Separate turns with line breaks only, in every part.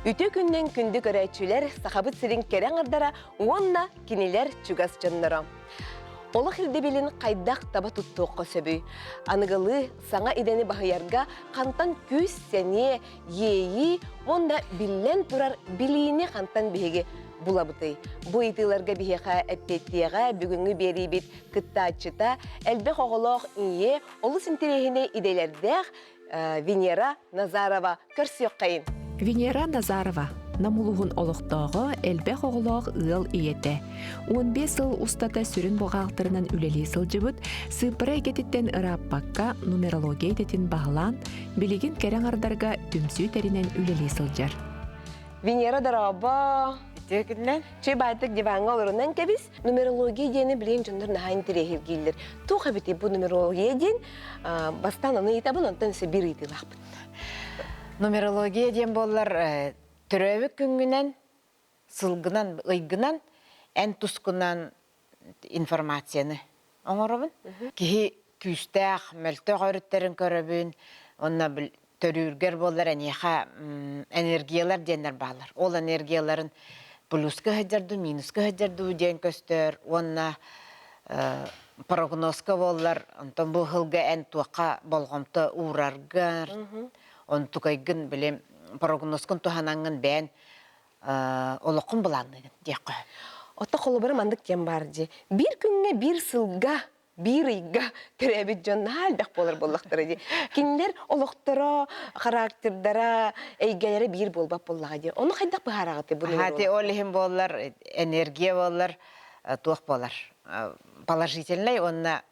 Үтүө күннэн күндү көрөөччүлэр, Сахабыт сирин кэрэ аҥардара уонна кинилэр чугас дьонноро. Олох ирдэбилин хайдах таба туттуохха сөбүй? Аныгылыы саҥа идэни баһыйарга хантан күүс-сэниэ, иэйии уонна биллэн турар билиини хантан биһиги булабытый? Бу ыйытыыларга биһиэхэ эппиэттиэҕэ бүгүҥҥү биэриибит кыттааччыта, элбэх оҕолоох ийэ, олус интэриэһинэй идэлэрдээх Венера Назарова көрсүөххэйин.
Венера Назарова Нам улууһун олохтооҕо, элбэх оҕолоох ыал ийэтэ. 15 сыл устата сүрүн буҕаалтырынан үлэлии сылдьыбыт, сыыппара эйгэтиттэн ырааппакка нумерология идэтин баһылаан, билигин кэрэ аҥардарга түмсүү тэринэн үлэлии сылдьар.
Венера дорообо!
Үтүө күннэн.
Чэй баайтык диваҥҥа олорунан кэбис. Нумерология диэни билигин дьоннор наһаа интэриэһиргииллэр. Туох эбитий бу нумерология диэн? Бастаан ону ыйытабын, онтон өссө биир ыйытыылаахпын.
Нумерология диэн буоллар төрөөбүт күҥҥүнэн, сылгынан, ыйгынан эн тускунан информацияны оҥоробун. Киһи күүстээх, мөлтөх өрүттэрин көрөбүн, онно төрүүргэр буоллар эниэхэ энергиялар диэннэр бааллар. Ол энергияларын плюска сылдьар дуу, минуска сылдьар дуу диэн көстөр уонна прогнозка буоллар, онтон бу сылга эн туохха болҕомто уураргар, онтукайгын били прогнозкун туһанаҥҥын бэйэн олоххун былаанныыгын диэххэ.
Отто холобура маннык диэн баар дии. Биир күҥҥэ, биир сылга, биир ыйга төрөөбүт дьон наһаа элбэх буолар буоллахтара дии. Кинилэр олохторо, характердара, эйгэлэрэ биир буолбат буоллаҕа дии. Ону хайдах быһаараҕытый бу
Хати ол иһин буоллар, энергия буоллар, туох буолар? Положительный уонна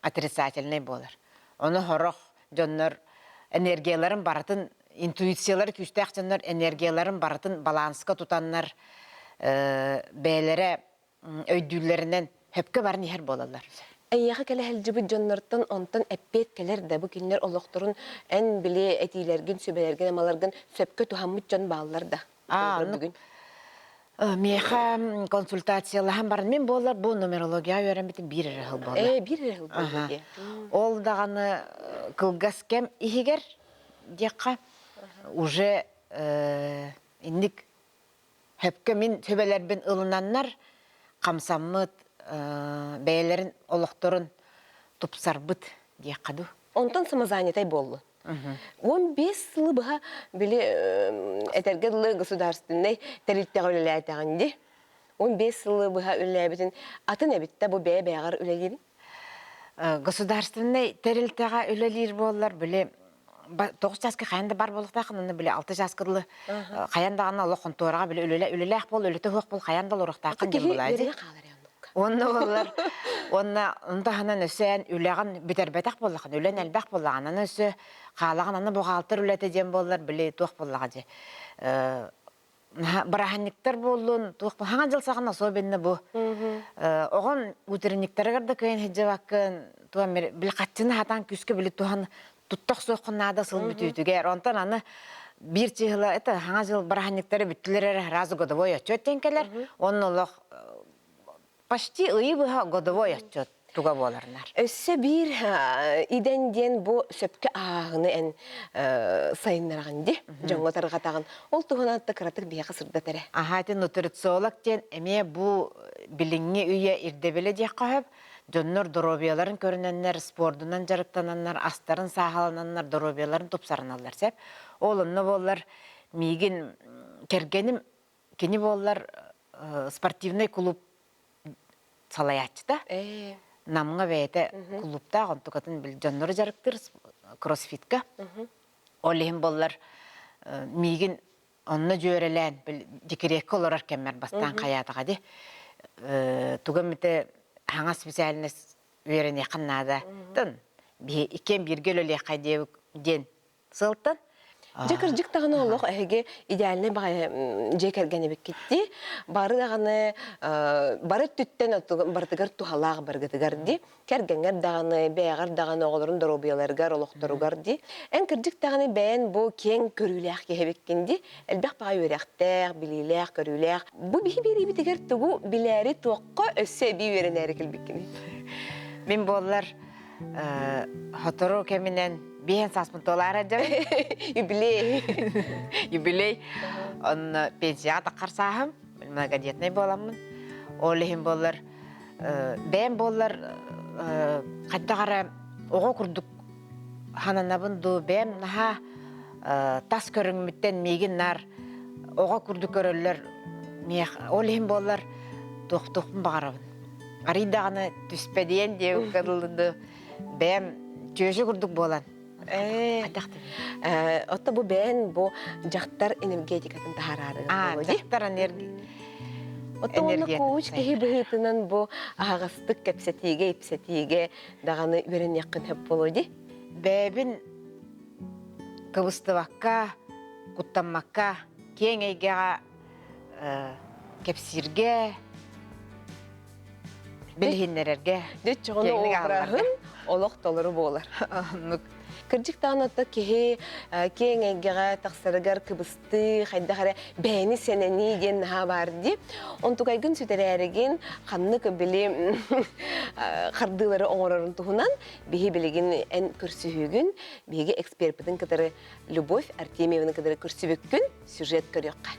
отрицательный буолар. Ону сорох дьоннор энергияларын барытын, интуициялара күүстээх дьоннор энергияларын барытын баланска тутаннар бэйэлэрэ өйдүүллэринэн хөпкө баран иһэр буолаллар.
Эйиэхэ кэлэ сылдьыбыт дьоннортон онтон эппиэт кэлэр да бу кинилэр олохторун эн били этиилэргин, сүбэлэргин, амаларгын сөпкө туһаммыт дьон бааллар да?
Аа,
бүгүн.
Миэхэ консультациялаһан баран мин буоллар бу нумерологияҕа үөрэммитим биир эрэ сыл буолла.
Ээ, биир эрэ сыл буолла дии.
Ол даҕаны кылгас кэм иһигэр диэххэ уже инник хөпкө мин сүбэлэрбин ылынаннар хамсаммыт бэйэлэрин олохторун тупсарбыт диэххэ дуу.
Онтон самозанятай буоллун. 15 сылы быһа били этэргэ дылы государственнай тэрилтэҕэ үлэлээтэҕин дии. 15 сылы быһа үлэлээбитин атын эбит да бу бэйэ-бэйэҕэр үлэлиирин?
Государственнай тэрилтэҕэ үлэлиир буоллар били тоҕус чааска хайан да бар буолуохтааххын онно били алта чааска дылы хайан даҕаны олох хонтуораҕа били үлэлээх буол үлэтэ суох буол хайан да олоруохтааххын диэн буолаа дии. Уонна буоллар уонна ону таһынан өссө эн үлэҕин бүтэрбэтэх буоллаххына, үлэн элбэх буоллаҕына, аны өссө хаалаҕын аны буҕаалтыр үлэтэ диэн буоллар, били туох буоллаҕа дии бырааһынньыктар буоллун, туох хаҥа дьыл саҕана особенно бу оҕон утренниктарыгар да кыайан сылдьыбаккын, туох били хаччыны хатаан күүскэ били туһан тутта охсуоххун наада сыл бүтүүтүгэр. Онтон аны биир чыһыла это хаҥа дьыл бырааһынньыктары бүттүлэр эрэ сразу годовой отчет диэн кэлэр. Онно олох почти ыйы быһа годовой отчет туга буоларнар.
Өссө биир идэн диэн бу сөпкө ааҕыны эн сайыннараҕын ди, дьоҥҥо тарҕатаҕын. Ол туһунан да кыратык биһиэхэ сырдат эрэ.
Аха, ити нутрициолог диэн эмиэ бу билиҥҥи үйэ ирдэбилэ диэххэ сөп. Дьоннор доруобуйаларын көрүнэннэр, спордунан дьарыктананнар, астарын сааһылананнар доруобуйаларын тупсарыналлар сөп. Ол онно буоллар миигин кэргэним кини буоллар спортивнай клуб салайааччыта. Намҥа бэйэтэ клубтаах, онтукатын дьоннору дьарыктыыр кроссфитка. Ол иһин буоллар миигин онно дьүөрэлээн декреккэ олорор кэммэр бастаан хайаатаҕа дии тугу эмитэ хаҥас специальность үөрэниэххин наада тын иккиэн бииргэ үлэлиэххэ диэн сылтан
Дьэ кырдьык даҕаны олох эһиги идеальнай баҕайы дьиэ кэргэн эбиккит дии. Бары даҕаны бары өттүттэн барытыгар туһалаах барыгытыгар дии. Кэргэҥҥэр даҕаны, бэйэҕэр даҕаны оҕолорун доруобуйаларыгар, олохторугар дии. Эн кырдьык даҕаны бэйэн бу киэҥ көрүүлээх киһи эбиккин дии. Элбэх баҕайы үөрэхтээх, билиилээх, көрүүлээх. Бу биһи биэриибитигэр тугу билээри туохха өссө эбии үөрэнээри кэлбиккиний?
Мин буоллар сотору кэминэн Биэһэн сааспын туолаары дьабын.
Юбилей.
Юбилей. Онно пенсияҕа таххар сааһым, многодетнай буоламмын. Ол иһин буоллар, бэйэм буоллар хайдах эрэ оҕо курдук хананабын дуу, бэйэм наһаа тас көрүҥмүттэн миигин наар оҕо курдук көрөллөр. Ол иһин буоллар туохтуохпун баҕарабын. Арый даҕаны түспэдийэн диэбиккэ дылы бэйэм түөсү курдук буолан
Отто бу бэйэн бу дьахтар энергетикатын таһаараары
дьахтар энергия
Отто уонна коуч киһи быһыытынан бу аһаҕастык кэпсэтиигэ, ипсэтиигэ даҕаны үөрэниэххин сөп буолуо дии.
Бэйэбин кыбыстыбакка, куттаммакка киэҥ эйгэҕэ кэпсииргэ, билиһиннэрэргэ
Дьэ, обраһын олох толору буолар. Кырдьык даҕаны ото киһи киэҥ эйгэҕэ тахсарыгар кыбыстыы, хайдах эрэ бэйэни сэнэнии диэн наһаа баар дии. Онтукайгын сүтэрээригин ханнык били хардыылары оҥорорун туһунан биһи билигин эн көрсүһүүгүн биһиги эксперпитин кытары Любовь Артемьеваны кытары көрсүбүккүн сюжет көрүөххэ.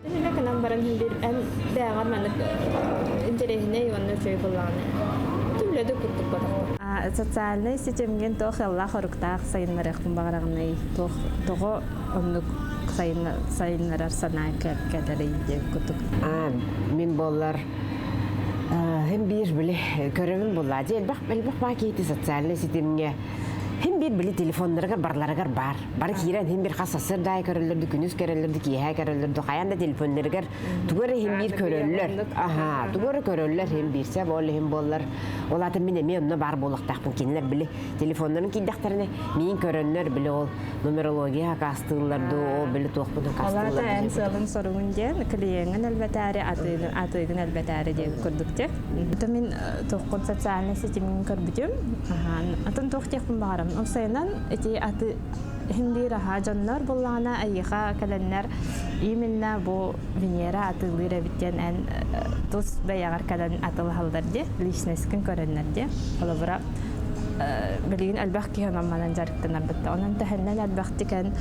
Үлэ гынан баран биир эн бэйэҕэр маннык интэриэһинэй уонна үчүгэй буоллаҕына үлэ да курдук бодохпун.
Социальнай ситимҥин туох сыаллаах-соруктаах сайыннарыахпын баҕараҕыный? Туох тоҕо оннук сайыннарар санаа кэлэрий диэн курдук.
Мин буоллар хим биир били көрөбүн буллаа дьэ элбэх элбэх баа киһити социальнай ситимҥэ хим биир били телефоннарыгар барларыгар баар Бары киирэн иһин бир хас сарсыарда көрөллөр ду, күнүс көрөллөр ду, киэһэ көрөллөр ду, хайаан да телефоннарыгар тугу эрэ иһин биир көрөллөр. Аха, тугу эрэ көрөллөр иһин биирсэ ол иһин буоллар. Ол аата мин эмиэ онно баар буолуохтаахпын. Кинилэр били телефоннарын киирдэхтэринэ миин көрөннөр били ол нумерология хакаастыыллар ду, ол били туохпун
хакаастыыллар. Ол аата эн
сыалын
соругун диэн клиеҥҥин элбэтээри, атыыгын элбэтээри диэн курдук диэ. Это мин туохпун социальнай ситимин көрбүтүм. Атын туох диэхпин баҕарам. Ол сайынан ити аты иһин биир аһаа дьоннор буллаҕына эйиэхэ кэлэннэр именно бу Венера атыылыыр эбит диэн эн тус бэйэҕэр кэлэн атылаһаллар дии личностькын көрөннөр дии холобура билигин элбэх киһи онон манан дьарыктанар бытта онон төһөннөн элбэхтик эн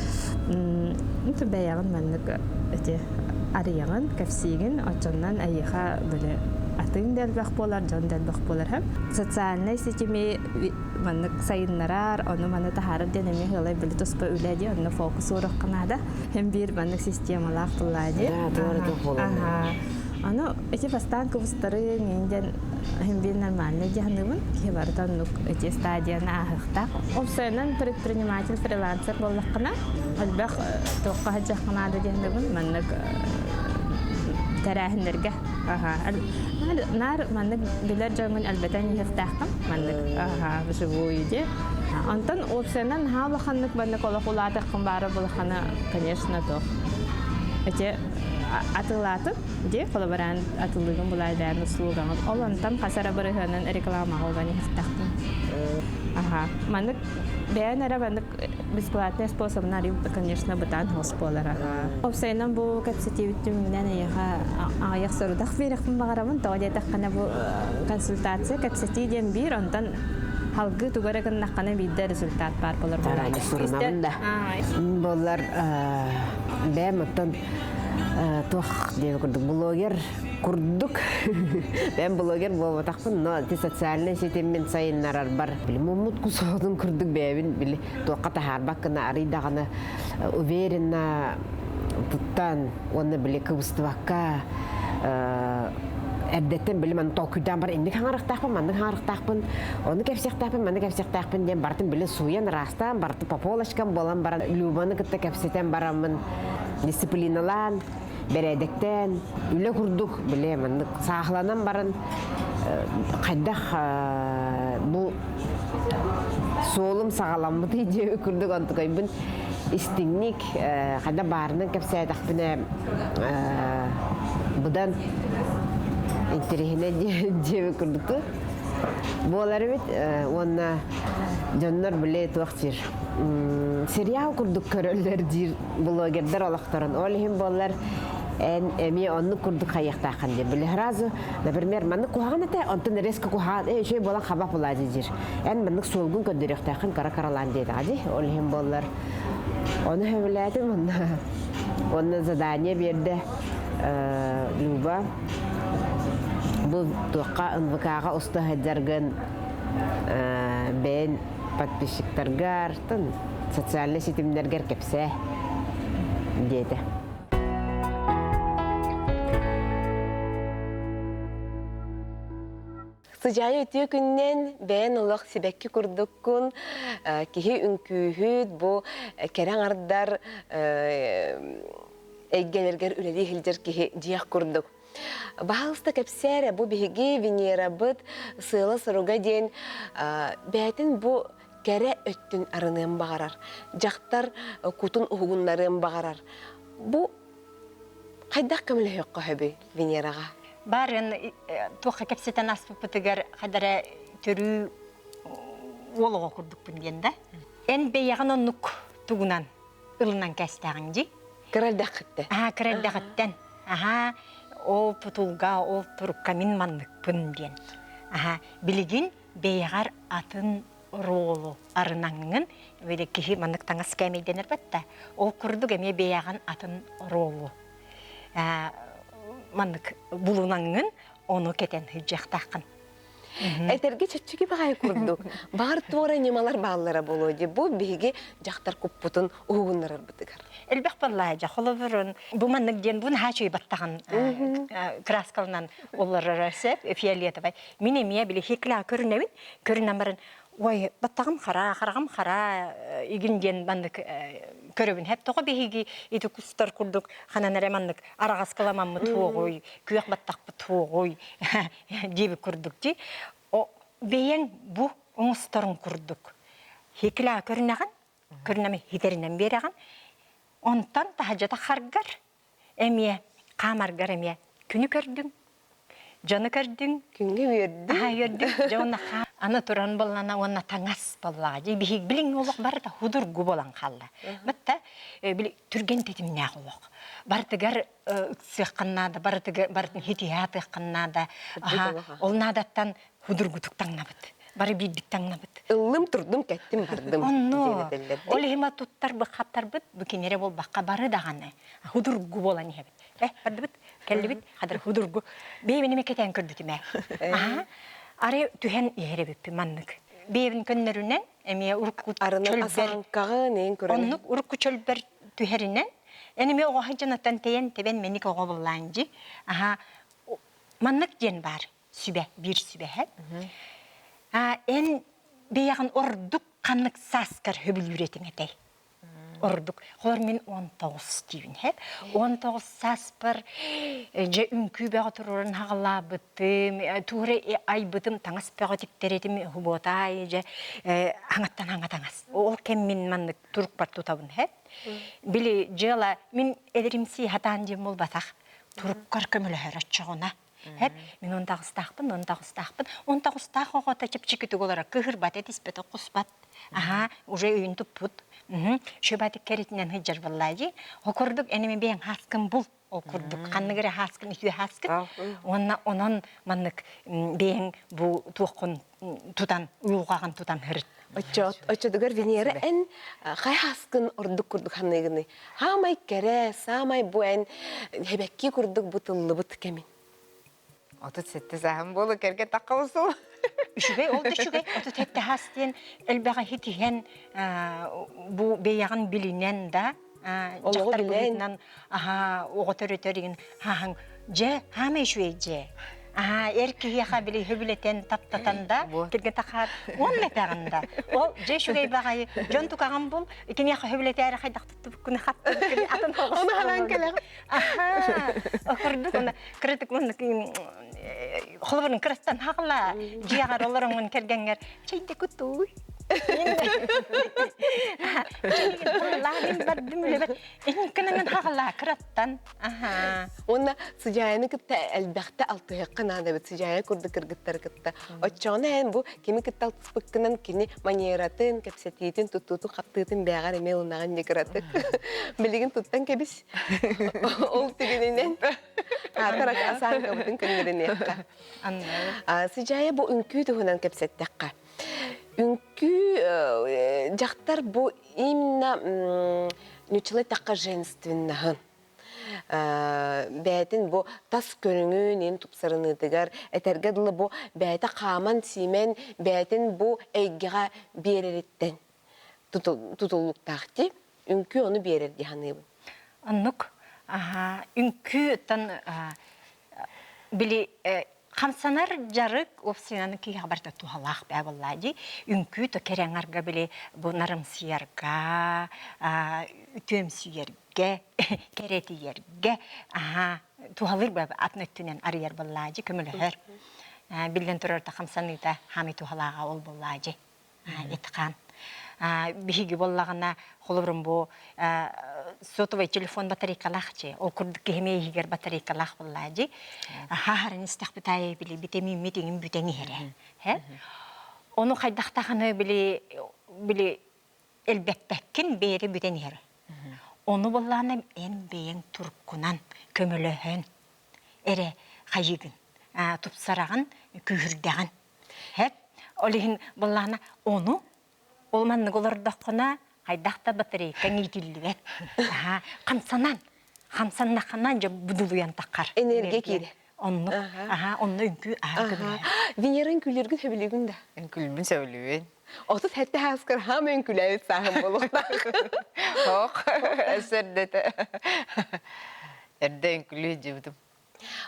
бэйэҕин маннык ити арыйаҕын кэпсиигин оччоннон эйиэхэ били атыыҥ да элбэх буолар дьон да элбэх буолар социальнай ситими маннык сайыннарар, ону-маны таһаарар диэн эмиэ ыалай били туспа үлэ дии, онно фокус уурахха наада. Һэм биир маннык системалаах буллаа дии. Аны ити бастаан кыбыстары мин диэн һэм биир нормальный дии саныыбын. Киһи барыта оннук ити стадияны ааһыахтаах. Опсайынан предприниматель, фрилансер буоллаххына, элбэх туохха сылдьыахха наада дии саныыбын. Маннык тэрээһиннэргэ Наар маннык билэр дьоҥҥун элбэтэн иһиэхтээххин маннык вживую дии. Онтон опциянан наһаа улаханнык маннык олох улаатыаххын баара булахана конечно туох. Эти атылаатым дии холобураан атылыыгын булаайдаан услугаҕын ол онтон хас эрэ бырыһыанын рекламаҕа уган иһиэхтээхпин. Аха маннык бэйэн эрэ маннык бесплатный способна конечно бытаан хос буолар Опсайынан бу кэпсэтиибит түмүгүнэн эйиэхэ аҕыйах сорудах биэриэхпин баҕарабын. Тоҕо диэтэххинэ бу консультация, кэпсэтии диэн биир, онтон халгыы тугу эрэ гыннаххына биирдэ результат баар болор
буолар. Сурунабын да. Боллар бэйэм оттон туох диэби курдук блогер курдук бэйэм блогер буолбатахпын, но ити социальнай ситиммин сайыннарарбар били муммут кусоотун курдук бэйэбин били туохха таһаарбат гына арый даҕаны уверенно туттан уонна били кыбыстыбакка эрдэттэн били маны толкуйдаан бар инник хаҥарахтаахпын маннык хаҥарахтаахпын ону кэпсиэхтээхпин манны кэпсиэхтээхпин диэн барытын били сууйан ыраастаан барыты по полочкам буолан баран Любаны кытта кэпсэтэн бараммын дисциплиналаан бэрээдэктээн үлэ курдук били маннык саахаланан баран хайдах бу суолум саҕаламмытый диэбит курдук онтукайбын истиҥник хайдах баарынан кэпсээтэхпинэ быдан интэриэһинэй диэбит курдук буолар эбит уонна дьоннор били туох диир сериал курдук көрөллөр диир блогердар олохторун. Ол иһин буоллар
Эн эмиэ оннук курдук хайыахтааххын диэн. Били сразу, например, маннык куһаҕан этэ, онтон резко куһаҕан, э, үчүгэй буолан хаба буолаа диир. Эн маннык суолгун көрдөрүөхтээххин кара-каралаан диэтэҕэ дии. Ол иһин буоллар, ону сөбүлээтим онно. Онно задание биэрдэ Люба. Бу туохха НВК-ҕа уста сылдьаргын бэйэн подписчиктаргар, социальнай ситимнэргэр кэпсээ диэтэ.
Сыдьаайа үтүө күннэн бэйэн олох сибэкки курдуккун, киһи үҥкүүһүт, бу кэрэ аҥардар эйгэлэргэр үлэлии сылдьар киһи дьиэх курдук. Баһаалыста кэпсээ эрэ, бу биһиги Венерабыт сыала-соруга диэн бэйэтин бу кэрэ өттүн арыныан баҕарар, дьахтар кутун уһугуннарыан баҕарар. Бу хайдах көмөлөһүөххэ сөбүй Венераҕа?
Баарын туохха кэпсэтэн аспыппытыгар хадара төрүү уол оҕо курдукпун диэн да. Эн бэйэҕин оннук тугунан ылынан кээстээҕиҥ дии.
Кыра эрдэххиттэн.
Аа, кыра эрдэҕиттэн. Аһаа, ол тутулга, ол турукка мин манныкпын диэн. Аһаа, билигин бэйэҕэр атын ролу арынаҥҥын, били киһи маннык таҥас кээмэйдэнэр бэтта, ол курдук эмиэ бэйэҕин атын ролу маннык булунаҥҥын ону кэтэн сылдьыахтааххын.
Этэргэ чэпчэки баҕайы курдук. Баар туора ньымалар бааллара буолуо дии. Бу биһиги дьахтар куппутун уһугуннарарбытыгар.
Элбэх баллаа дьа холобурун бу маннык диэн бу наһаа үчүгэй баттаҕын краскалынан олорор сөп фиолетовай. Мин эмиэ били хикля көрүнэбин, көрүнэн баран ой баттаҕым хара, хараҕым хара игин диэн маннык көрөбүн. Хэп тоҕо биһиги ити кустар курдук ханан эрэ маннык араҕаскаламаммыт туоҕуй, күөх баттахпыт туоҕуй диэбит курдук дии. Бэйэҥ бу оҥосторун курдук хикля көрүнэҕин, көрүнэми хитэринэн биэрэҕин. Онтон таһдьата харгар эмиэ хаамаргар эмиэ күнү көрдүҥ, дьону көрдүҥ,
Күҥҥэ үөрдүҥ.
Аха үөрдүҥ. Дьэ уонна аны туран буоллана уонна таҥас буоллаҕа. Дьэ биһиги билиҥҥи олох барыта худургу буолан хаалла. Батта били түргэн тэтимнээх олох. Барытыгар ыксыаххын наада, барытыгар барытын хитиһэ атыаххын наада. Аха ол наадаттан худургутук таҥнабыт. Бары биирдик таҥнабыт.
Ыллым, турдум, кэттим, бардым.
Онно ол иһима туттарбыт, хаптарбыт, бу киниэрэ буолбакка бары даҕаны худургу буолан иһэбит. Э, бардыбыт, кэллибит, хадыр худургу. Бэйэбин эмэ кэтээн көрбүтүм ээ. Аха. Ары түһэн иһэр эбиппин маннык. Бэйэбин көннөрүнэн эмиэ урукку
Арынан
чөлбөр
асааҥкаҕын эҥ көрөн.
Оннук урукку чөлбөр түһэринэн эн эмиэ оҕо сылдьан тэйэн тэбэн мэник оҕо буллаан дьи. Аха маннык диэн баар сүбэ биир сүбэһэ. А эн бэйэҕин ордук ханнык сааскар хөбүлүүр этиҥ этэй? Ордук. Холор мин 19 диибин һэп. 19 сааспар дьэ үҥкүү бөҕө туруран хаҕалаабытым, туура айбытым, таҥас бөҕө тиктэритим, хубуотаай дьэ хаҥаттан хаҥа таҥас. Ол кэммин маннык турукпар тутабын һэп. Били дьыала мин эдеримсии хатаан диэн буолбатах. Туруккар көмөлөһөр оччоҕуна. Хэп, мин 19-таахпын, 19-таахпын. 19-таах оҕото чэпчэкитик олорор, кыһырбат, этиспэт, куспат. Аха, уже өйүн туппут. Шөбатик кэритинэн сылдьар буоллаа дии. Ол курдук энеми бэйэҥ хааскын бул. Ол курдук ханнык эрэ хааскын үтүө хааскын. Уонна онон маннык бэйэҥ бу туоххун тутан, уйулҕаҕын тутан сырыт.
Оччотугар Венера эн хай хааскын ордук курдук ханыыгыный? Хаамай кэрэ, саамай бу эн хэбэкки курдук бутуллубут кэмин.
37 сааһым буолу кэргэ таххабысыл.
Үчүгэй, ол да үчүгэй. 37 хаас диэн элбэҕи хитиһэн бу бэйэҕин билинэн да
Олоҕу
дьахтар
билэн.
быһыытынан аһаа оҕо төрөтөр игин хааһаҥ дьэ хаамай үчүгэй дьэ Аһаа, эр киһиэхэ били хөбүлэтэн, таптатан да, киргэ тахаар, уонна этэҕин да. Ол дьэ үчүгэй баҕайы, дьон тукаҕын бул, итиниэхэ хөбүлэтээри хайдах туттубуккуну хаптыбыккын атын
Ону ханаан кэлэҕин.
Аһаа, окурдук уна кыратык маннык холобурун кырастан хаҕла, дьиэҕэр олороҥун кэргэҥҥэр чэйдэ кутууй. Лаанын бардым үлэбэр. Инкэнэн хаҕалаа кыраттан. Аха.
Уонна сыдьаайаны кытта элбэхтэ алтыһыахха наада эбит сыдьаайа курдук кыргыттары кытта. Оччоҕуна эн бу кими кытта алтыспыккынан кини манератын, кэпсэтиитин, туттуутун, хаптыытын бээҕэр эмиэ ылынаҕын дии кыратык. Билигин туттан кэбис. Ол түгэнинэн аатар асааҥкабытын көннөрүнүөххэ. Сыдьаайа бу үҥкүү туһунан кэпсэттэххэ. Үҥкүү дьахтар бу именно ньуччалай тахха женственнаһын бэйэтин бу тас көрүҥүн ин тупсарыныытыгар этэргэ дылы бу бэйэтэ хааман-сиимэн бэйэтин бу эйгэҕэ биэрэриттэн тутулуктаах дии үҥкүү ону биэрэр дии саныыбын.
Оннук үҥкүү били хамсанар дьарык уопсайынан киһиэхэ барыта туһалаах бээ буоллаа дии. Үҥкүү то кэрэҥарга били бу нарымсыйарга, үтүөмсүйэргэ, кэрэтийэргэ аһаа туһалыыр бээ атын өттүнэн арыйар буоллаа дии көмөлөһөр. Биллэн турар та хамсаныыта хаамый туһалааҕа ол буоллаа дии. Итхаан. Биһиги буоллаҕына, холобурум бу сотовый телефон батарейкалаах дьи. Ол курдук киһи иһигэр батарейкалаах буоллаа дьи. Хахарын истэхпит аайы били битэмииммит иҥин бүтэн иһэрэ. Ону хайдахтаханы били били элбэппэккин бэйэтэ бүтэн иһэр. Ону буоллаҕына эн бэйэҥ туруккунан көмөлөһөн эрэ хайыгын тупсараҕын күүһүрдэҕин Һэп. Ол иһин былаана ону ол маннык олордоххуна хайдах да батарейка иитиллибэт. Аха, хамсанан, хамсаннаххына дьэ будулуйан таххар.
Энергия киирэр.
Оннук. Аха, онно үҥкүү аһар көмөлөһөр.
Венера үҥкүүлүүргүн сөбүлүүгүн да?
Үҥкүүлбүн сөбүлүүбүн.
37 ааскар хаам үҥкүүлээбит сааһым буолуохтаах.
Ох, өссө эрдэтэ. Эрдэ үҥкүүлүү сылдьыбытым.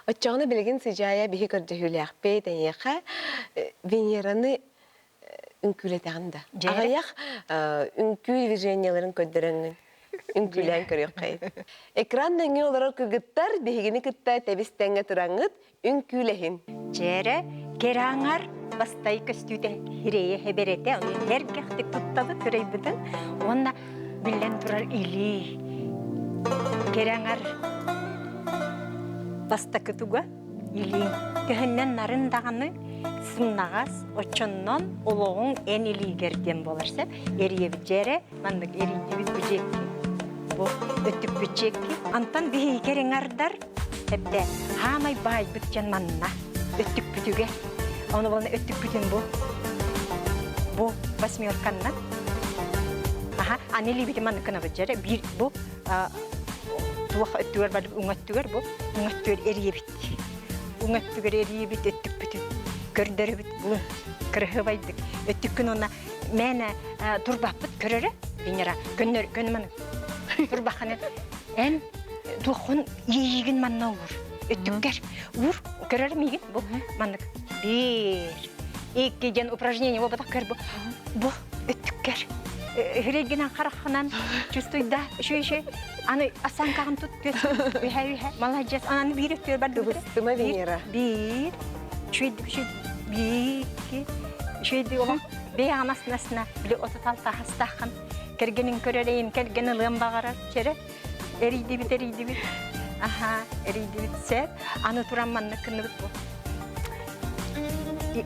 Оччоҕуна билигин сыдьаайа биһи көрдөһүүлээхпит эйиэхэ Венераны үҥкүүлэтэҕин да. Аҕыйах үҥкүү движениеларын көрдөрөҥҥүн үҥкүүлээн көрүөххэйин. Экран нөҥүө олорор кыргыттар биһигини кытта тэбис тэҥҥэ тураҥҥыт үҥкүүлэһин.
Дьээрэ кэрэ бастай көстүүтэ хирэйэ хэбэрэтэ ону эргэхтик туттабыт кырайбытын уонна биллэн турар илии кэрэ аҥар бастакы туга илииҥ төһөннөн нарын даҕаны сымнаҕас оччоннон олоҕуҥ эн илиигэр диэн буолар сөп эрийэбит дьээрэ маннык эрийдибит бу дьиэкки бу өттүкпүт дьиэкки антон биһиги кэриҥардар эбдэ хаамай баайбыт дьон манна өттүкпүтүгэр ону буолан өттүкпүтүн бу бу восьмерканнан аха аны илиибитин маннык гынабыт дьэрэ биир бу туох өттүгэр бар уҥа өттүгэр бу уҥа өттүгэр эрийэбит уҥа өттүгэр эрийэбит өттүкпүтүн көрдөрөбүт бу кырыһыбайдык өттүккүн уонна мээнэ турбаппыт көрөрө Венера көннөр көнманы турбаханы эн туоххун иэйиигин манна уур өттүккэр уур көрөр миигин бу маннык биир икки диэн упражнение буолбатах көр бу бу өттүккэр үһүрейгинэн хараххынан чувствуйда үчүгэй үчүгэй аны осанкаҕын тут түөс үһэ үһэ молодец ананы биир өттүгэр бардыбыт
Кыбыстыма Венера
биир үчүгэйдик үчүгэй биир икки үчүгэйдик олох бэйэҕин астына били отут алта хастааххын кэргэнин көрөр кэргэн ылыан баҕарар чэрэ эрийдибит эрийдибит аха эрийдибит сэр аны туран маннык гынныбыт бу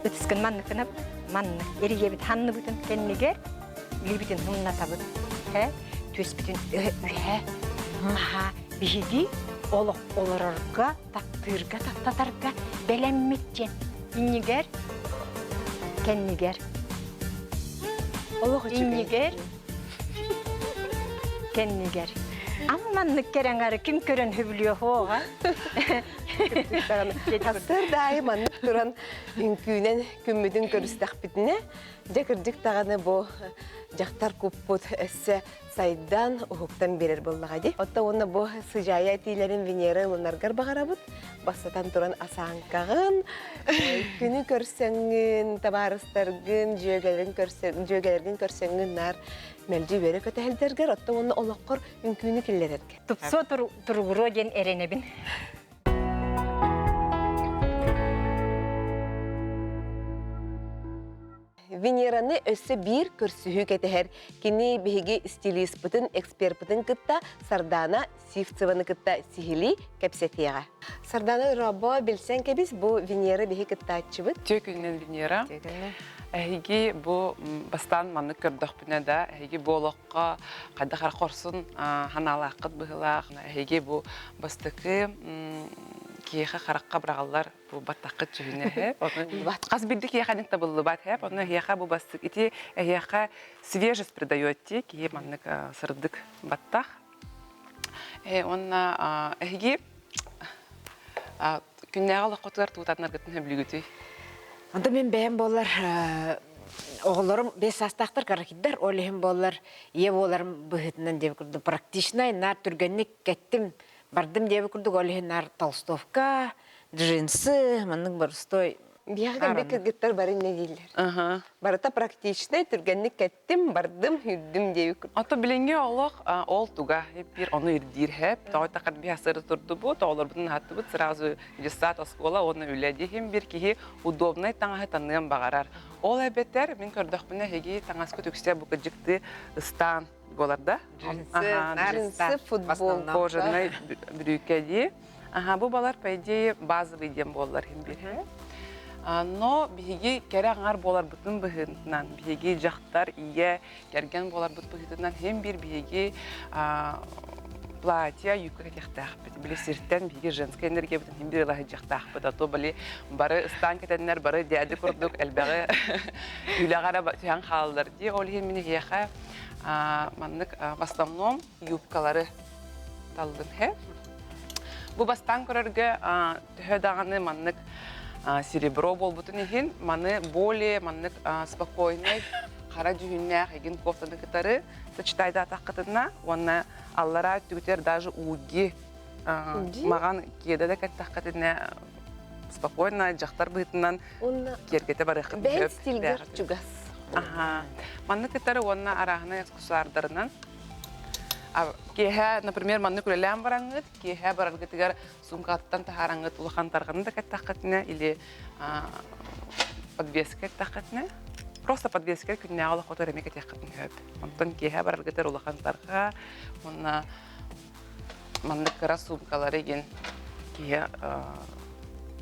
ытыскын маннык гынап маннык эрийэбит ханныбытын кэннигэр илиибитин умнатабыт э түөспүтүн үһэ аха биһиги олох олорорго таптыырга таптатарга бэлэммит диэн иннигэр кэннигэр
олох
иннигэр кэннигэр ама маннык кэрэҥары ким көрөн хөбүлүө хоҕа
Хастар да аайы маннык туран үҥкүүнэн күммүтүн көрүстэхпитинэ дьэ кырдьык даҕаны бу дьахтар куппут өссө сайдан, уһуктан биэрэр буоллаҕа дии. Оттон уонна бу сыдьаайа этиилэрин Венера ылынаргар баҕарабыт. Бастатан туран асааҥкаҕын, күнү көрсөҥҥүн, табаарыстаргын, дьүөгэлэрин көрсөн, дьүөгэлэргин көрсөҥҥүн наар мэлдьи үөрэ көтөһөлдөргөр, оттон уонна олоххор үҥкүүнү киллэрэргэ.
Тупсуо туругуруо диэн эрэнэбин.
Венераны өссө биир көрсүһүү кэтэһэр. Кини биһиги стилиспытын, эксперпытын кытта Сардана Сивцеваны кытта сиһилии кэпсэтиэҕэ. Сардана Робо билсэн кэбис, бу Венера биһи кыттааччыбыт.
Үтүө күнүнэн Венера. Эһиги бу бастаан маннык көрдөхпүнэ да, эһиги бу олоххо хайдах эрэ хорсун ханаалааххыт быһыылаах. Эһиги бу бастакы киһиэхэ харахха быраҕаллар бу баттаххыт дьүһүнэ һэп. Хас биирдии киһиэхэ ник табыллыбат һэп. Онно эһиэхэ бу бастык ити эһиэхэ свежесть придает киһи маннык сырдык баттах. Уонна эһиги күннээҕи олоххутугар туутаннаргытын сөбүлүүгүтүй?
Онто мин бэйэм буоллар оҕолорум бес саастаахтар каракиддар ол иһин буоллар ийэ буоларым быһыытынан диэбит курдук практичнай наар түргэнник кэттим бардым диэбит курдук ол иһин наар толстовка джинсы маннык боростой
Биһиэхэ кэлбит кыргыттар бары иннэ дииллэр. Барыта практичнай, түргэнник кэттим, бардым, үрдүм диэбит курдук.
Ото билиҥҥи олох ол туга биир ону ирдиир хэп. Тоҕо тахар биһа сыры турдубут, оҕолорбутун аһаттыбыт, сразу детсад, оскуола уонна үлэ диһим бир киһи удобнай таҥаһы таныан баҕарар. Ол эбэтэр мин көрдөхпүнэ эһиги таҥаскыт үксэ бу кыдьыкты ыстаан буолар да?
Джинсы, футбол.
Кожаный бүрүүкэ дии. Аха, бу балар, по идее, базовый диэн буоллар иһин биир. Но биһиги кэрэ аҥар буоларбытын быһыытынан, биһиги дьахтар, ийэ, кэргэн буоларбыт быһыытынан иһин биир биһиги платье, юбка кэтиэхтээхпит. Били сиртэн биһиги женская энергиябытын иһин биир ыла сылдьыахтаахпыт. А то били бары ыстаан кэтэннэр, бары дяди курдук элбэҕи үлэҕэ эрэ түһэн хаалаллар дии. Ол иһин мин эһиэхэ маннык в основном юбкалары таллым һэ. Бу бастаан көрөргө төһө даҕаны маннык серебро буолбутун иһин, маны более маннык спокойнай, хара дьүһүннээх игин кофтаны кытары сочетайдаатаххытына уонна аллараа өттүгүтүгэр даже уги маҕан киэдэ да кэттэххитинэ спокойно дьахтар быһыытынан киэргэтэ барыаххыт
Бэйэн стильгэр чугас.
Аха. Маннык кытары уонна арааһынай аксессуардарынан Киэһэ, например, маннык үлэлээн бараҥҥыт, киэһэ бараргытыгар суумкаҕыттан таһаараҥҥыт улахан тарҕаны да кэттэххитинэ или подвеска эттэххитинэ, просто подвеска күннээҕи олоххутугар эмиэ кэтиэххитин сөп. Онтон киэһэ бараргытыгар улахан тарҕа уонна маннык кыра суумкалары игин киһи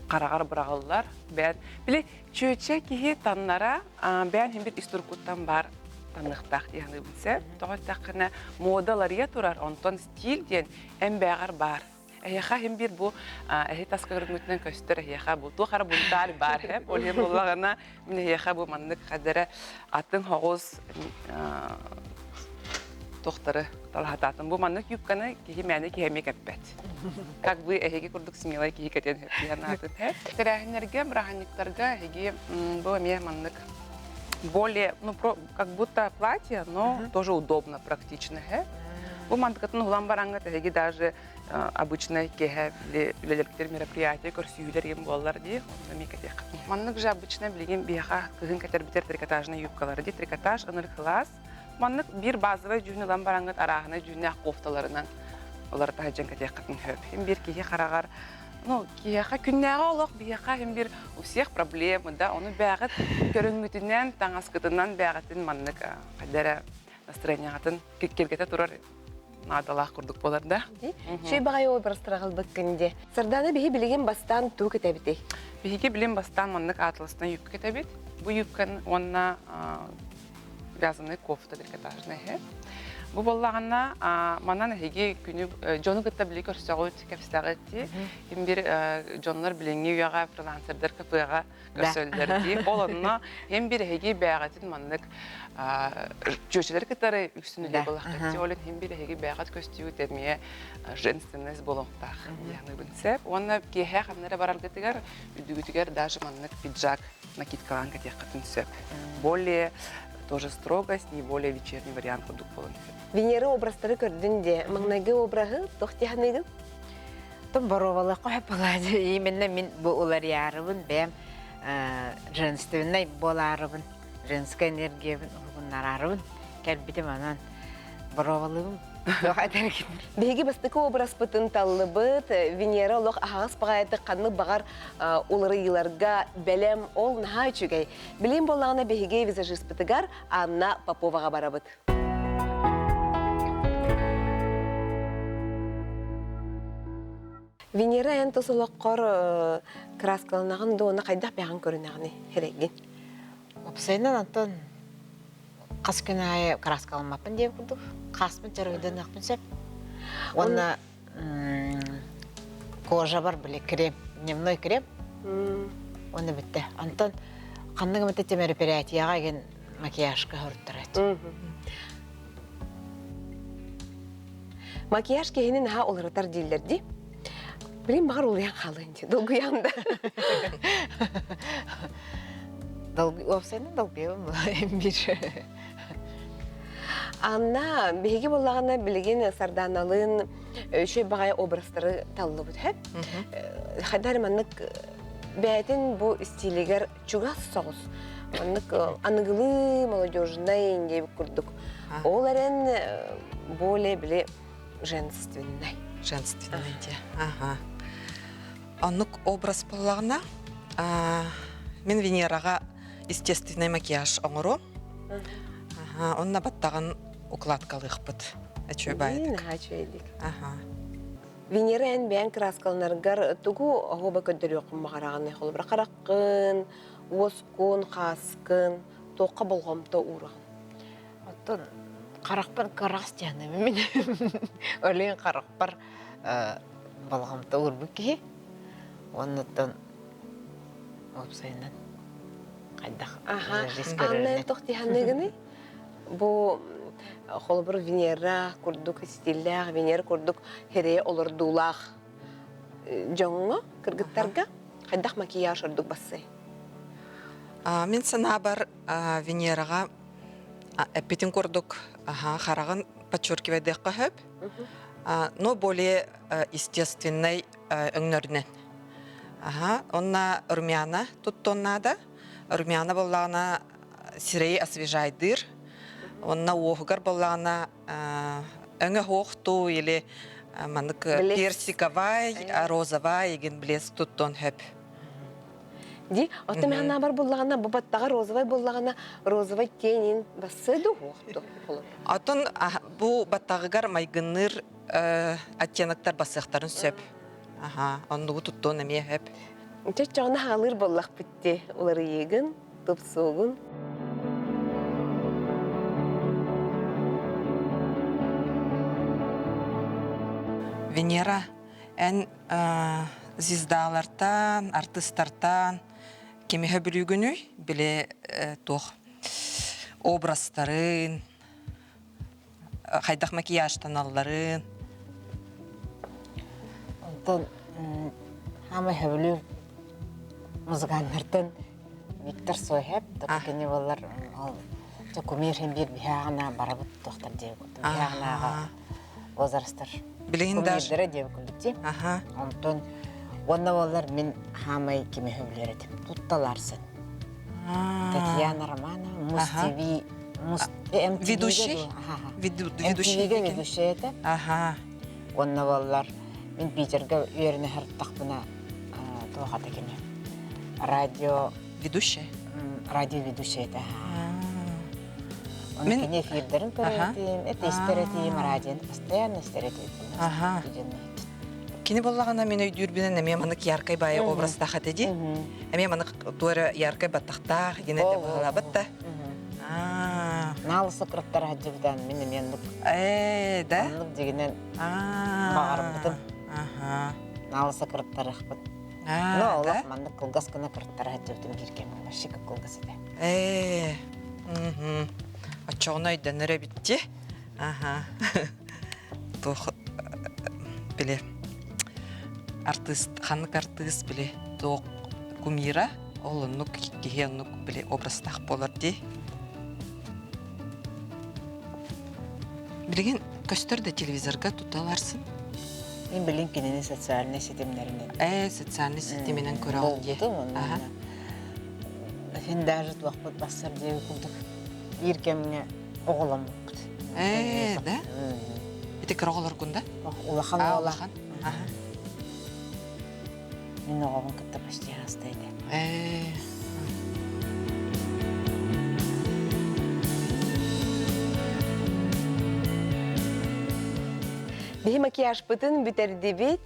хараҕар быраҕыллар. Бэйэн, били чүөчэ киһи таннара бэйэн иһин бир ис туруккуттан баар таныахтаах дии саныыбын сөп. Тоҕо эттэххинэ, муода уларыйа турар, онтон стиль диэн эн бээҕэр баар. Эһиэхэ иһин биир бу эһи тас көрүҥҥүтүнэн көстөр эһиэхэ бу туох эрэ бунтаар баар һэп. Ол иһин буоллаҕына мин эһиэхэ бу маннык хадара атын хоҕус туохтары талаһатаатым. Бу маннык юбканы киһи мээнэ киһи эмиэ кэппэт. Как бы эһиги курдук смелай киһи кэтиэн сөп диэн аатын. Тэрээһиннэргэ, бырааһынньыктарга эһиги бу эмиэ маннык более, ну, про, как будто платье, но тоже удобно, практично. Бу мантыкатын улан бараҥҥыт эһиги даже обычный киэһэ үлэлэргитэр мероприятие көрсүһүүлэр иһин буоллар дии, онно эмиэ кэтиэххит. Маннык же обычно билигин биһиэхэ кыһын кэтэрбитэр трикотажный юбкалары дии, трикотаж ынырык кылаас. Маннык биир базовай дьүһүн ылан бараҥҥыт арааһынай дьүһүннээх кофталарынан уларыта сылдьан кэтиэххитин сөп. Иһин биир киһи хараҕар ну, киһиэхэ күннээҕи олох биһиэхэ иһин биир у всех проблемы, да, ону бээҕит көрүҥҥүтүнэн, таҥаскытынан бээҕитин маннык хайда эрэ настроениеҕытын киргэтэ турар наадалаах курдук буолар да.
Үчүгэй баҕайы образтаралбыккын дии. Сардаана биһи билигин бастаан туу кэтэбитий?
Биһиги билин бастаан маннык атластан юбка кэтэбит. Бу юбканы уонна вязаный кофта трикотажный эһэ. Бу буоллаҕына манан эһиги күнү дьону кытта били көрсөҕүт, кэпсэҕит дии. Ким бир дьоннор билиҥҥи үйэҕэ фрилансердар кафеҕа көрсөллөр дии. Ол онно хем бир эһиги бээҕитин маннык чүөчэлэр кытары үксүн үлэ буолаххыт. Ол хем бир эһиги бээҕит көстүүгүт эмиэ женственность буолуохтаах диэхныбын сөп. Уонна киэһэ ханна эрэ бараргытыгар үрдүгүтүгэр даже маннык пиджак накидкалаан кэтиэххитин сөп. Более тоже строгость, не более вечерний вариант курдук буолан сөп.
Венера образтары көрдүн де, маҥнайгы обраһы туох дии
Тон боруобалыахха сөп буолааччы. Именно мин бу уларыйаарыбын бэйэм женственнай буолаарыбын, женскай энергиябын уһугуннараарыбын кэлбитим онон боруобалыыбын.
Биһиги бастакы образпытын таллыбыт. Венера олох аһаҕас баҕайытык ханнык баҕар уларыйыыларга бэлэм ол наһаа үчүгэй. Билим буоллаҕына биһиги визажиспытыгар Анна Поповаҕа барабыт. Венера эн тус олоххор кырааскаланаҕын дуона хайдах бэҕин көрүнэҕиний эрэйгин?
Уопсайынан онтон хас күн аайы кырааскаламмаппын диэн курдук хааспын чарыйданыахпын сөп. Уонна кожабар били крем, дневной крем. Уонна бүттэ. Онтон ханнык эмэтэ температурияҕа игин макияжка хоруттарат.
Макияж киһини наһаа уларытар дииллэр дии. Билин баҕар улуйан хаалыан дии, долгуйан да.
Уопсайынан долгуйабын биир.
Анна, биһиги буоллаҕына билигин Сардааналыын үчүгэй баҕайы образтары таллыбыт һэ. Хайдах эрэ маннык бэйэтин бу стилигэр чугас соҕус. Маннык аныгылыы молодежнай диэбит курдук. Ол эрэн более били женственный.
Женственный дии. Ага. Оннук образ буоллаҕына, мин Венераҕа естественный макияж оҥоруом. Ага, онно баттаҕын укладкалыахпыт. Үчүгэй баайдык.
Наһаа үчүгэйдик.
Ага.
Венера эн бэйэҥ кырааскаланаргар тугу оһуоба көрдөрүөххүн баҕараҕыный? Холобура хараххын, уоскун, хааскын, туохха болҕомто уураҕын?
Оттон харахпар кыраас диэхнэбин мин. Олен харахпар болҕомто уурбут киһи. Оннуттан уопсайынан хайдах
Анна туох дии Бу холобур Венера курдук стиллээх, Венера курдук хирэйэ олордуулаах дьоҥҥо, кыргыттарга хайдах макияж ордук бассай?
Мин санаабар Венераҕа эппитин курдук хараҕын подчеркивайдыахха сөп, но более естественный өҥнөрүнэн. Онна румяна туттуон наада. Румяна буоллаҕына сирэйи освежайдыыр. Онна уоһугар буоллаҕына өҥө хуохтуу или маннык персиковай, розовай игин блеск туттуон сөп.
Ди, оттон мен бар буллаҕына, бу баттаҕа розовай буллаҕына, розовай тенин бассыа дуһуохту.
Оттон бу баттаҕыгар майгынныыр оттеноктар бассыахтарын сөп. Аха, оннугу туттуон эмиэ сөп.
Чоччоҕуна хаалыыр буоллахпыт дии, уларыйыыгын, тупсуугун.
Венера, эн звездалартан, артыстартан кимиһэ бүлүүгүнүй? Били туох образтарын, хайдах макияжтаналларын?
Онтон хаамай сөбүлүүр музыканнартан Виктор Сойхеп, кини боллар ол кумир хин биир биһааҕына барабыт туохтар диэбит курдук биһааҕынааҕа возрастар
Билигин даже
кумирдара диэбит курдук дии. Онтон уонна боллар мин хаамай кими сөбүлүүр этим тутталарсын. Татьяна Романова, Муз ТВ, Муз
Ведущий?
Ведущий. ведущий это.
Ага.
Уонна боллар мин Питерга үөрэнэ сырыттахпына туох ата кини радио
Ведущая?
Радио ведущая это. Мин кини эфирдэрин көрөр этим, истэр этим, радионы постоянно истэр этим.
Ага. Кини боллаҕына мин өйдүүрбүнэн эмиэ манык яркай баайы образтаах этэ дии. Эмиэ манык туора яркай баттахтаах гинэ де быһалаабыт да.
Наалысы кыраттар хадьыбытан мин эмиэ оннук
Ээ, да?
Оннук дьигинэн баҕарбытым. Наалысы кыраттарыахпыт. Но олох маннык кылгас гына кыраттара хадьыбытым биир кэмҥэ вообще кылгас этэ.
Ээ, Оччоҕуна өйдөнөр эбит дии. Аха. Туох били артыыс ханнык артыыс били туох кумира ол оннук киһи оннук били образтаах буолар дии. Билигин көстөр да телевизорга туталарсын.
Мин билин кинини социальнай ситимнэринэн.
Ээ, социальнай ситиминэн көрөҕүн дии.
Аха. Син даже туохпут бассар диэби курдук биир кэмҥэ оҕоломмуппут.
Ээ, да? Ити кыра оҕолоргун да?
Улахан уола.
Улахан.
Мин оҕобун кытта почти хаста этэ.
Ээ.
Биһи макияжпытын бүтэрдибит.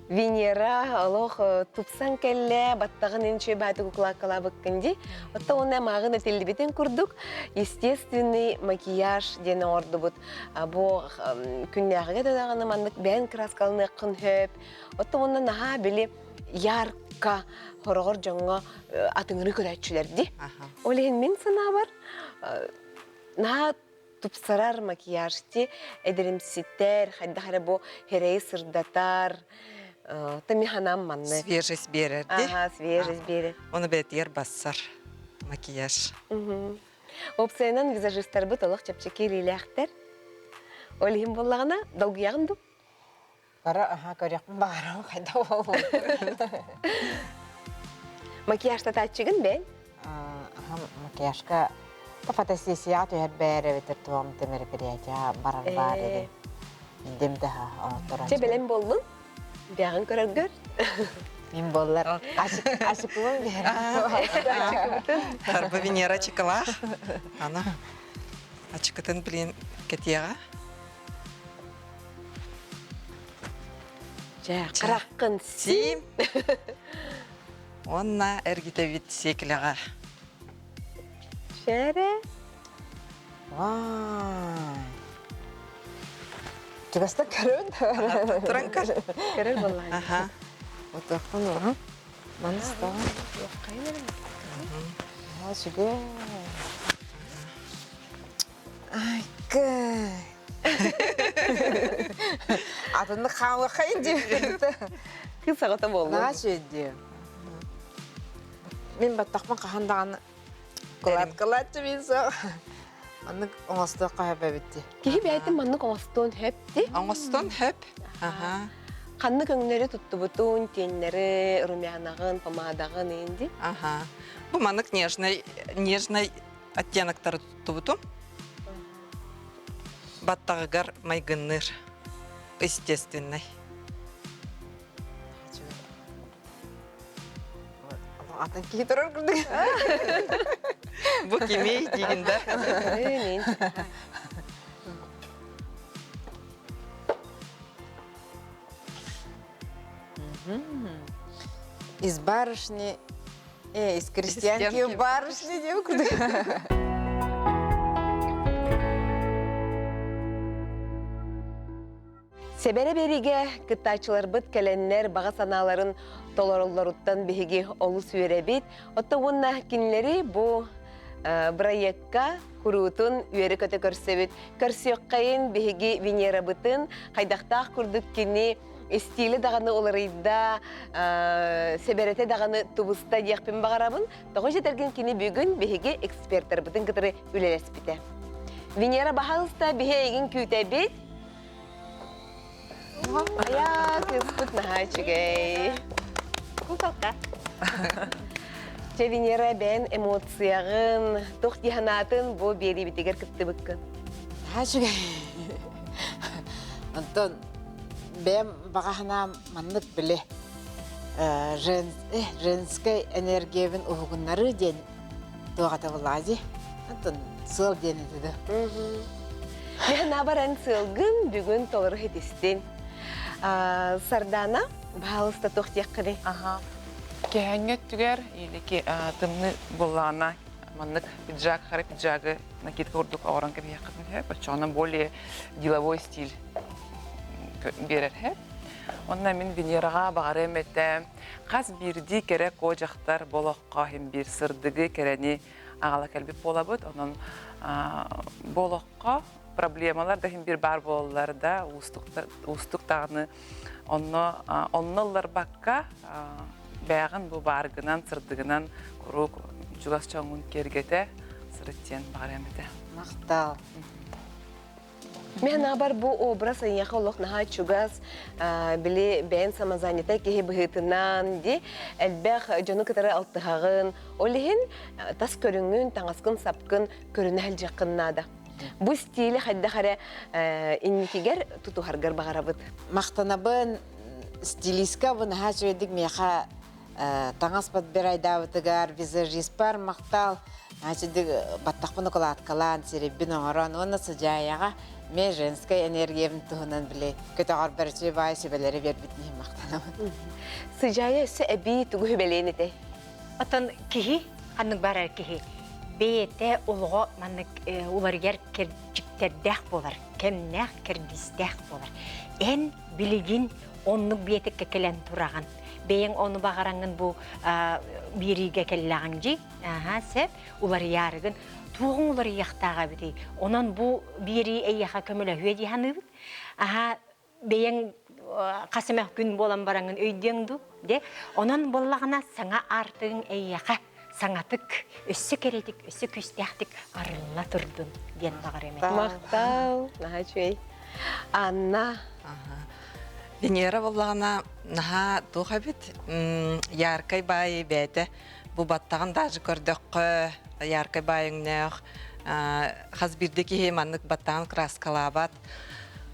Венера олох тупсан кэллэ, баттаҕын инче бааты куклаккалаабыккын ди. Отто уонна мааҕын этиллибитин курдук естественный макияж диэн оҥордубут. Бу күннээҕигэ да даҕаны маннык бэйэн краскаланыаххын сөп. Отто уонна наһаа били ярко хороҕор дьоҥҥо атыҥырыы көрөөччүлэр ди. Ол иһин мин санаабар наһаа тупсарар макияж ти эдэримситэр, хайдах эрэ бу херэйи сырдатар, тами ханаам манны.
Свежесть биэрэр ди.
Ага, свежесть биэрэр.
Оны бэтиер бассар макияж.
Опцияынан визажистарбыт олох чэпчэки илиилээхтэр. Ол иһин буоллаҕына, долгуйаҕын дуу?
Бара аха көрүөхпүн баҕарабын хайдах буолуо.
Макияжтатааччыгын бэйэҥ?
Аха макияжка фотосессияҕа түһэр бээр эбэтэр туом мероприятия барар баар эри. Дим да оҥотторон.
Чэ бэлэм буоллун. Бэҕин көрөргөр.
Мин буоллар ачыкыбын биһэр.
Ачыкыбытын.
Харба Венера ачыкылаах. Ана ачыкытын билин кэтиэҕэ.
Дьэ, хараххын сиим.
Уонна эргитэбит сиэкилэҕэ.
Шәрэ.
Вай. Чугастан көрөбүн.
Туран көр.
Көрөр буоллаҕа.
Аха.
Отуохпун уһун. Маны стаҕа. Сүгэ. Айка. Атыннык хаалыаххайын диэбит.
Кыыс аҕата буоллун.
Наһаа үчүгэй Мин баттахпын хаһан даҕаны кылаат-кылаатчы мин суох. Маннык оҥостуохха сөп эбит дии.
Киһи бэйэтин маннык оҥостуон сөп дии.
Оҥостуон сөп. Аха.
Ханнык өҥнөрү туттубутун, тиэннэри, румянаҕын, помадаҕын инди.
Аха. Бу маннык нежный, нежный оттеноктары туттубутум. Баттаҕыгар майгынныыр. Естественный.
Атын киһи турар курдук.
Бу кимий диигин да?
Из барышни из крестьянки барышни диэн курдук.
Сэбэрэ биэриигэ кыттааччыларбыт кэлэннэр баҕа санааларын толороллоруттан биһиги олус үөрэбит. Оттон уонна кинилэри бу бырайыакка куруутун үөрэ-көтө көрсөбүт. Көрсүөххэйин биһиги Венерабытын хайдахтаах курдук кини истиилэ даҕаны уларыйда, сэбэрэтэ даҕаны тубуста диэхпин баҕарабын. Тоҕо дьэтэргин кини бүгүн биһиги экспертарбытын кытары үлэлэспитэ. Венера баһаалыста биһи эйигин күүтэбит. Айаа, кыыспыт наһаа үчүгэй.
Куколка.
Чэ, Венера, бэйэн эмоцияҕын, туох дии санаатын бу биэриибитигэр кыттыбыккын?
Наһаа үчүгэй. Онтон бэйэм баҕа санаам маннык били женскай энергиябын уһугуннарыы диэн туох этэ буоллаҕа дии. Онтон сыал диэн этэ да.
Мен абаран сыалгын бүгүн толору хитистин. Сардана, баһаалыста туох диэххиний?
Аха. Кэһэҥҥэ өттүгэр илики тымны буоллаҕына маннык пиджак, хара пиджагы накидка курдук оҥорон кэбиһиэххитин сөп. Оччоҕуна более деловой стиль биэрэр сөп. Онно мин Венераҕа баҕарыам этэ. Хас биирдии кэрэ куо дьахтар бу олоххо иһин биир сырдыгы, кэрэни аҕала кэлбит буолабыт. Онон бу олоххо проблемалар да иһин биир баар буолаллар да, уустук даҕаны онно онно ылларбакка бэйэҕин бу бааргынан, сырдыгынан куруук чугас дьоҥҥун киэргэтэ сырыт диэн баҕарыам этэ.
Махтал.
Мен абар бу образ эйиэхэ олох наһаа чугас, били бэйэн самозанятай киһи быһыытынан ди элбэх дьону кытары алтыһаҕын, ол иһин тас көрүҥҥүн, таҥаскын-сапкын көрүнэ сылдьыаххын наада. Бу стили хайдах эрэ инникигэр тутуһаргар баҕарабыт.
Махтанабын стилистка бу наһаа үчүгэйдик миэхэ таҥас подбирайдаабытыгар, визажиспар махтал. Наһаа баттахпын укулааткалаан, сирэйбин оҥорон уонна сыдьаайаҕа ме женскай энергиябын туһунан били көтөҕөрбөр үчүгэй баай сүбэлэри биэрбитин иһин махтанабын.
Сыдьаайа өссө эбии тугу сүбэлиэн этэй?
Оттон киһи, ханнык барар киһи, бэйэтэ олоҕо маннык уларыйар кэрчиктэрдээх буолар, кэмнээх, кэрдиистээх буолар. Эн билигин оннук биэтэккэ кэлэн тураҕын. Бэйэҥ ону баҕараҥҥын бу биэриигэ кэллэҕиҥ дии. Аха, сөп. Уларыйаарыгын. Туоҕуҥ уларыйыахтааҕа эбитий? Онон бу биэрии эйиэхэ көмөлөһүө дии саныыбыт. Аха, бэйэҥ хас эмэ күн буолан бараҥҥын өйдүөҥ дуу де онон буоллаҕына саҥа аартыгыҥ эйиэхэ саҥатык өссө кэрэтик өссө күүстээхтик арылла турдун диэн баҕарыам этэ
Махтал, наһаа үчүгэй. Анна.
Венера буоллаҕына наһаа туох эбит яркай баайы бэйэтэ бу баттаҕын даже көрдөххө яркай баайыҥнөөх хас биирдии киһи маннык баттаҕын краскалаабат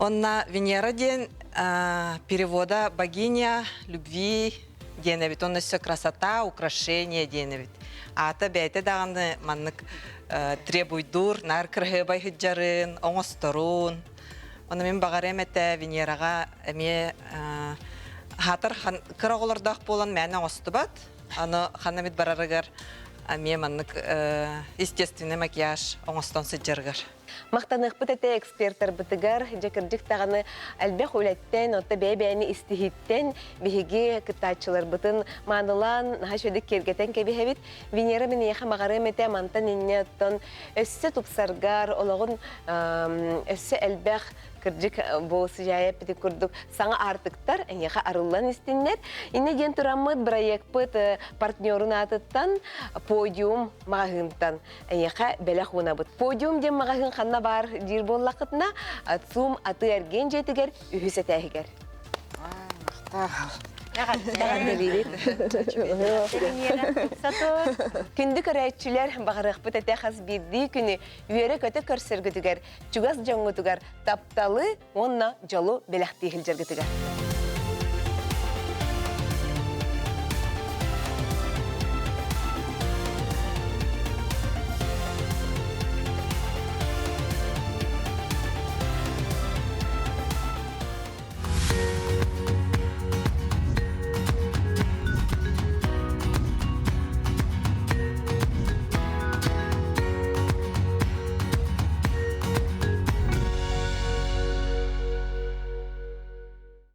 Онна Венера диэн перевода богиня любви диэн эбит. Онно өссө красота, украшение диэн эбит. Аата бэйэтэ даҕаны маннык требуйдуур, наар кыраһыабай сылдьарын, оҥосторун. Ону мин баҕарыам этэ Венераҕа эмиэ хаатар кыра оҕолордоох буолан мээнэ оҥостубат. Аны ханна эмит барарыгар эмиэ маннык естественный макияж оҥостон сылдьарыгар.
Махтаныахпыт этэ экспертарбытыгар, дьэ кырдьык даҕаны элбэх үлэттэн, отто бэйэ-бэйэни истиһиттэн биһиги кыттааччыларбытын маанылаан, наһаа үчүгэйдик киэргэтэн кэбиһэбит. Венера миниэхэ маҕарыам этэ, мантан инньэ оттон өссө тупсаргар, олоҕун өссө элбэх кырдьык бу сыдьаайа эппитин курдук саҥа аартыктар эйиэхэ арыллан истиннэр. Иннэ диэн тураммыт бырайыакпыт партнерун аатыттан подиум маҕаһыынтан эйиэхэ бэлэх уунабыт. Подиум диэн маҕаһыын ханна баар диир буоллаххытына, ЦУМ атыы-эргиэн дьиэтигэр үһүс этээһигэр. Күндү көрөөччүлэр, баҕарыахпыт этэ хас биирдии күнү үөрэ-көтө көрсөргүтүгэр, чугас дьоҥҥутугар тапталы уонна дьолу бэлэхтии сылдьаргытыгар.